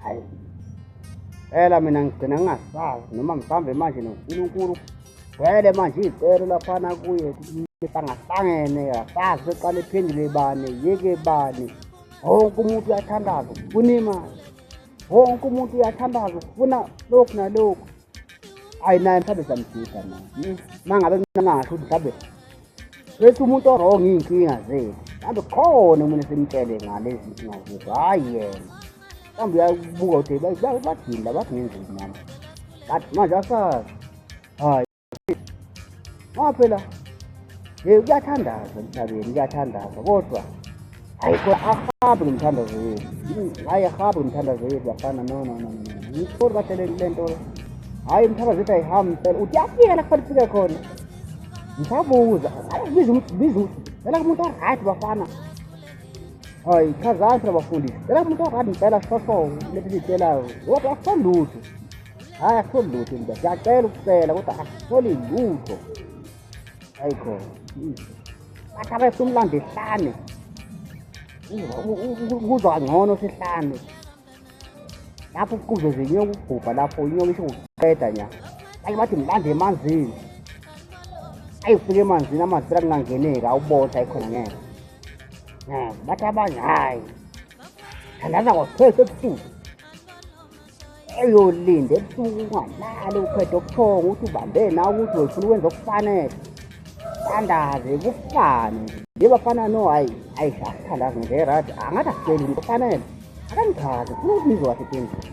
Hayi phela mina ngigcina ngingasazi noma mhlawumbe manje noNkulunkulu vele manje iy'celo laphana kuye hlangahlangene asazi seqale ephendule bani yeke bani. Wonke umuntu uyathandaza ufuna imali, wonke umuntu uyathandaza ufuna lokhu nalokhu. Hayi naye mhlawumbe siyamjida naye uma ngabe kungasho ukuthi mhlawumbe bethi umuntu orong iy'nkinga zethu, mhlawumbe khona omunye simtshele ngalezi nkinga zethu, hhayi yena mhlawumbe uyabuka ukuthi bathini la, bathi ngenzeni nami, but manje asazi. Hhayi ngoba phela hey kuyathandazwa emhlabeni, kuyathandazwa kodwa hayi ahambe ngomthandazo wethu, hayi ahambe ngomthandazo wethu bafana. No no no no, ngikho kahle le nto, hhayi umthandazo wethu ayihambi impela, uthi yafika la kufanele ifike khona. Ngisabuza biza biza phela kumuntu o-right bafana, hayi chazani phela bafundisi, phela kumuntu o-right impela shosho leti liyitshelayo, kodwa asitholi lutho, hhayi asitholi lutho mnta, siyacela ukucela kodwa asitholi lutho. Hayi khona bathi abefuna umlando ehlane, kuzwa kangcono sehlane lapho kuzwe inyoka ukubhubha lapho inyoka isho ukuqeda nya. Ayi bathi mlande emanzini, ayi ufike emanzini, amanzi phela kungangeneki, awubona ayikhona ngeke ngeke. Bathi abanye hhayi thandaza kwaphesa ebusuku, eyolinda ebusuku ungalali uphethe ubuthongo ukuthi ubambe nawe ukuthi ufuna ukwenza okufanele, thandaze kufane nje bafana. No hayi hayi asithandaze nje right, angathi asiceli into kufanele, akangichaze funa ukuthi nizwe kahle phendule.